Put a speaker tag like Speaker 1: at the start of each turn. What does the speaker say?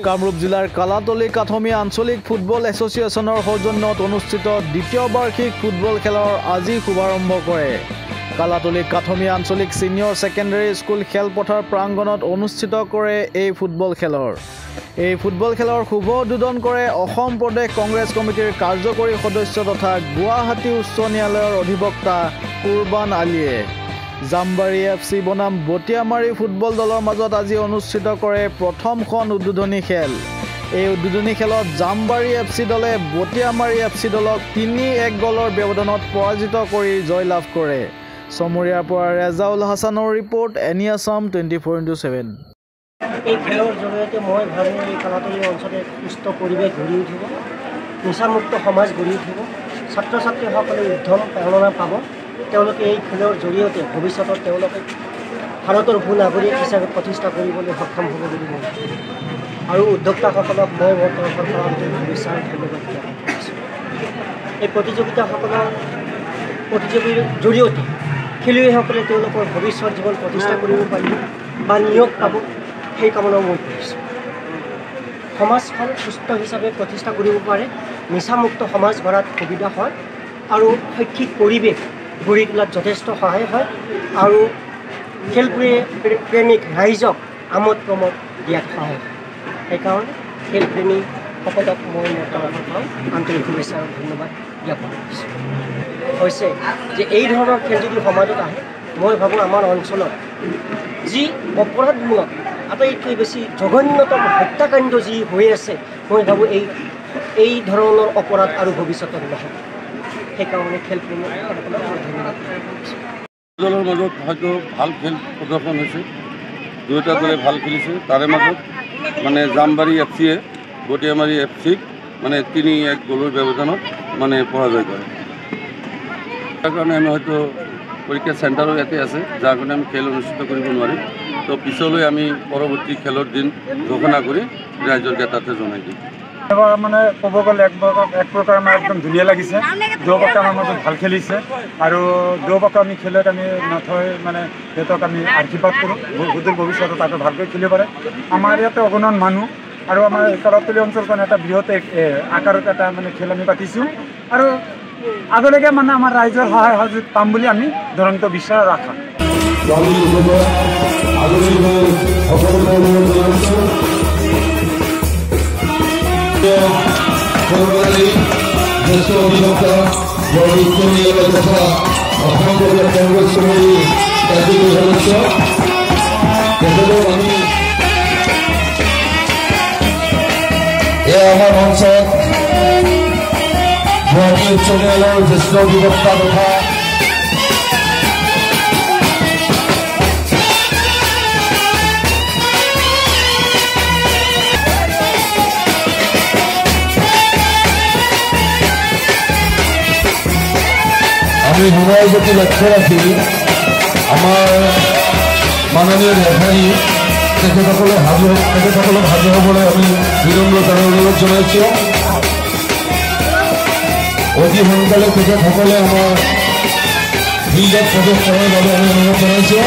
Speaker 1: কামৰূপ জিলাৰ কালাতলী কাঠমীয়া আঞ্চলিক ফুটবল এছ'চিয়েশ্যনৰ সৌজন্যত অনুষ্ঠিত দ্বিতীয় বাৰ্ষিক ফুটবল খেলৰ আজি শুভাৰম্ভ কৰে। কালাতলী কাঠমীয়া আঞ্চলিক ছিনিয়ৰ ছেকেণ্ডেৰী স্কুল খেলপথাৰ প্ৰাংগণত অনুষ্ঠিত কৰে এই ফুটবল খেলৰ। এই ফুটবল খেলৰ শুভ উদ্বোধন কৰে অসম প্ৰদেশ কংগ্ৰেছ কমিটিৰ কাৰ্যকৰী সদস্য তথা গুৱাহাটী উচ্চ ন্যায়ালয়ৰ অধিবক্তা কুৰবান আলীয়ে। জামবাৰী এফ চি বনাম বটিয়ামাৰী ফুটবল দলৰ মাজত আজি অনুষ্ঠিত কৰে প্ৰথমখন উদ্বোধনী খেল। এই উদ্বোধনী খেলত জামবাৰী এফ চি দলে বটিয়ামাৰী এফ চি দলক 3-1 গ'লৰ ব্যৱধানত পৰাজিত কৰি জয়লাভ কৰে। চমৰীয়াৰ পৰা ৰেজাউল হাছানৰ ৰিপৰ্ট, এনি আছাম 24x7।
Speaker 2: এই খেলৰ জৰিয়তে মই ভাবোঁ এই কালাতলী অঞ্চলত এক সুস্থ পৰিৱেশ গঢ়ি উঠিব, নিচামুক্ত সমাজ গঢ়ি উঠিব, ছাত্ৰ ছাত্ৰীসকলে উদ্যম প্ৰেৰণা পাব। তেওঁলোকে এই খেলৰ জৰিয়তে ভৱিষ্যতত তেওঁলোকে ভাৰতৰ সুনাগৰিক হিচাপে প্ৰতিষ্ঠা কৰিবলৈ সক্ষম হ'ব বুলি মই ভাবোঁ। আৰু উদ্যোক্তাসকলক মই মোৰ তৰফৰ পৰা আন্তৰিক শুভেচ্ছা আৰু ধন্যবাদ জ্ঞাপন কৰিছোঁ। এই প্ৰতিযোগিতাসকলৰ প্ৰতিযোগীৰ জৰিয়তে খেলুৱৈসকলে তেওঁলোকৰ ভৱিষ্যত জীৱন প্ৰতিষ্ঠা কৰিব পাৰিব বা নিয়োগ পাব, সেই কামনাও মই কৰিছোঁ। সমাজখন সুস্থ হিচাপে প্ৰতিষ্ঠা কৰিব পাৰে, নিচামুক্ত সমাজ গঢ়াত সুবিধা হয় আৰু শৈক্ষিক পৰিৱেশ গঢ়ি তোলাত যথেষ্ট সহায় হয় আৰু খেলপ্ৰেমিক ৰাইজক আমোদ প্ৰমোদ দিয়াত সহায় হয়। সেইকাৰণে খেলপ্ৰেমীসকলক মই মোৰ তৰফৰ পৰা আন্তৰিক শুভেচ্ছা আৰু ধন্যবাদ জ্ঞাপন কৰিছোঁ। হৈছে যে এই ধৰণৰ খেল যদি সমাজত আহে, মই ভাবোঁ আমাৰ অঞ্চলত যি অপৰাধমূলক আটাইতকৈ বেছি জঘন্যতম হত্যাকাণ্ড যি হৈ আছে, মই ভাবোঁ এই ধৰণৰ অপৰাধ আৰু ভৱিষ্যতত নহ'ব। সেইকাৰণে খেলপ্ৰেমীসকলক মই ধন্যবাদ জ্ঞাপন কৰিছোঁ।
Speaker 3: দলৰ মাজত হয়তো ভাল খেল প্ৰদৰ্শন হৈছে, দুয়োটা দলে ভাল খেলিছে। তাৰে মাজত মানে জামবাৰী এফ চিয়ে বটিয়ামাৰী এফ চিক মানে 3-1 গ'লৰ ব্যৱধানত মানে পৰাজয় কৰে। তাৰ কাৰণে আমি হয়তো পৰীক্ষা চেণ্টাৰো ইয়াতে আছে, যাৰ কাৰণে আমি খেল অনুষ্ঠিত কৰিব নোৱাৰিম। তো পিছলৈ আমি পৰৱৰ্তী খেলৰ দিন ঘোষণা কৰি ৰাইজৰ তাতে জনাই দিম।
Speaker 4: এবাৰ মানে ক'ব গ'লে এক প্ৰকাৰ আমাৰ একদম ধুনীয়া লাগিছে। দুয়োপক্ষ আমাৰ মাজত ভাল খেলিছে আৰু দুয়োপক্ষ আমি খেলত আমি নথৈ মানে সিহঁতক আমি আশীৰ্বাদ কৰোঁ, সুদূৰ ভৱিষ্যতে তাতে ভালকৈ খেলিব পাৰে। আমাৰ ইয়াতে অগণন মানুহ আৰু আমাৰ কালাতলী অঞ্চলখন এটা বৃহৎ আকাৰত এটা মানে খেল আমি পাতিছোঁ আৰু আগলৈকে মানে আমাৰ ৰাইজৰ সহায় সহযোগ পাম বুলি আমি দৰন্ত বিশ্বাস ৰাখা।
Speaker 5: জ্যেষ্ঠ অধিবক্তা উচ্চ ন্যায়ালয় তথা অসম প্ৰদেশ কংগ্ৰেছ সমিতিৰ কাৰ্যকৰী সদস্য তেখেতক আমি এয়া আমাৰ মঞ্চত গুৱাহাটী উচ্চ ন্যায়ালয়ৰ জ্যেষ্ঠ অধিবক্তা তথা আমি সময়ৰ প্ৰতি লক্ষ্য ৰাখি আমাৰ মাননীয় ৰেফাৰী তেখেতসকলক হাজিৰ হ'বলৈ আমি বিনম্ৰতাৰে অনুৰোধ জনাইছোঁ। অতি সোনকালে তেখেতসকলে আমাৰ ফিল্ডত প্ৰৱেশ কৰাৰ বাবে আমি অনুৰোধ জনাইছোঁ।